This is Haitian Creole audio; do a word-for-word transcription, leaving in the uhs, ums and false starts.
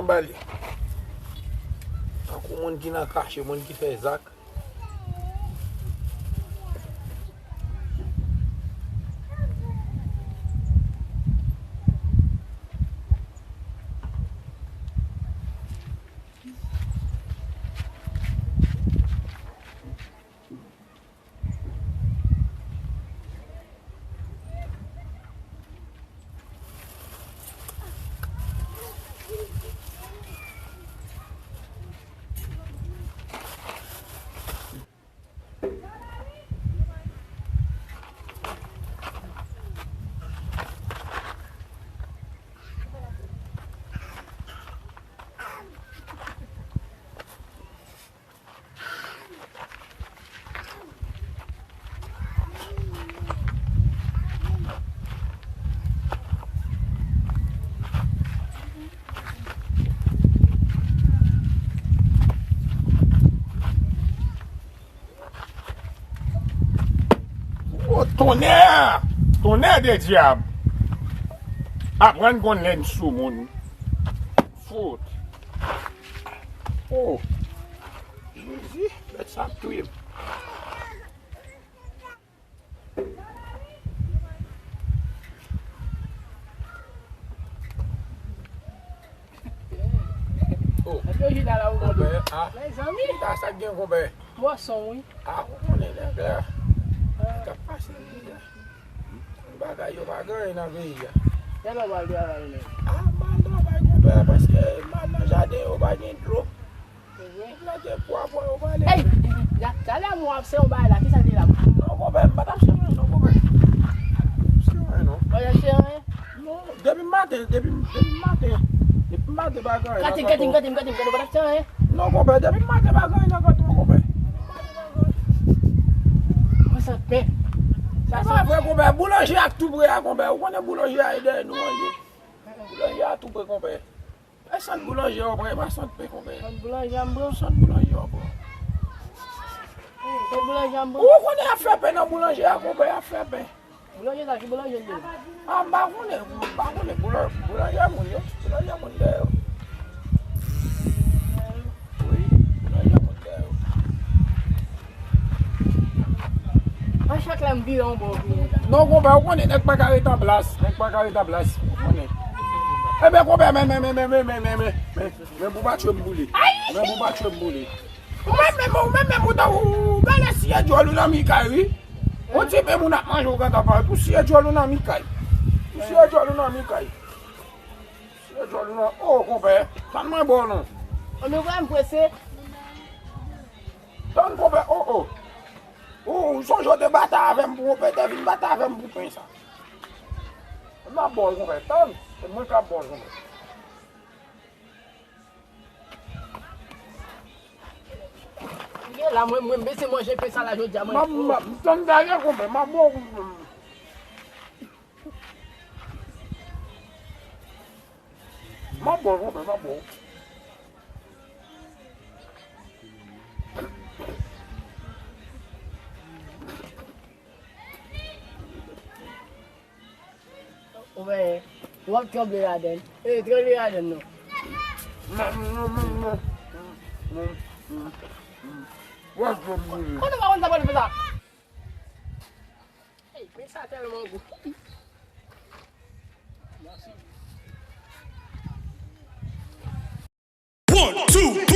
Ba li. Tankou moun ki nan kache, moun ki fè zak. O tonnè! Tonnè de dyab! Aprann konn lè n sou moun. Fout. Oh. Jezi, bèt sa ap touye m. Oh. Konpè, ah. Mezanmi. Sa, sa k gen, konpè? Bwason, wi. Ah, ou konnen nèg la. K ap pase li la. Bagay yo pa gen anyen nan peyi a. Kèlè w pral travay menm? Ah, m al travay, konpè, paske m al nan jaden yo, pa gen dlo. Se vre? Plante pwa, pwa yo pa ale. Ey! Talè m wè w ap sere yon bagay la, kisa ki la? Non, konpè, m pa t ap sere anyen non, konpè. M sere anyen non. Ou pa t ap sere anyen? Non, depi maten, depi, depi maten. Depi maten pa gen anyen nan kanto. Katim, katim, katim, katim, ou pa t ap sere anyen? Non, konpè, depi maten pa gen anyen nan kanto, konpè. Mwen santi pen. Sa pa vre, konpè. Boulanje a tou pre a, konpè. Ou konnen boulanje a e dèyè nou an ye. Boulanje a tou pre, konpè. E sant boulanje w pran, e pa sant pen, konpè. Sant boulanje a m pran. Sant boulanje w pran. Sant boulanje a m pran. Ou konnen y ap fè pen nan boulanje a, konpè, y ap fè pen. Boulanje sa, ki boulanje l ye? Ah, m pa konnen, m pa konnen. Boula-, boulanje moun yo. Boulanje moun dèyè yo. Wi, boulanje moun dèyè yo. A chak lè m vire yon bò, vire yon bò. Non, konpè, ou konnen nèg pa ka ret an plas. Nèg pa ka ret an plas. Ou konnen. Ebyen, konpè, men, men, men, men, pou pa tchwe m boule. Men pou pa tchwe m boule. Ou menm, menm, ou menm, menm, ou ta, ou, ou genlè siye djòl ou nan mi kay, wi. Ou ti pe moun ap manje, ou gentan pale. Pou siye djòl ou nan mi kay. Pou siye djòl ou nan mi kay. Siye djòl ou nan, oh, konpè. Tann mwen ba w non. An nou vrè m prese. Tann konpè, oh, oh. Ou, ou sonje w te batay avè m pou konpè, te vin batay avè m pou pen sa. M ap ba w konpè, tann. Se mwen k ap ba w konpè. Gen la, mwen, mwen, m bese manje pen sa la jodi a, mwen. M ap, m ap, m tann talè konpè, m ap ba w konpè. M ap ba w konpè, m ap ba w. Ou wè, w ap tranble ladan l. E, tranble ladan l non. Kote w pa konn sa pou fè sa? Ey, men sa tèlman gou. One, two, three.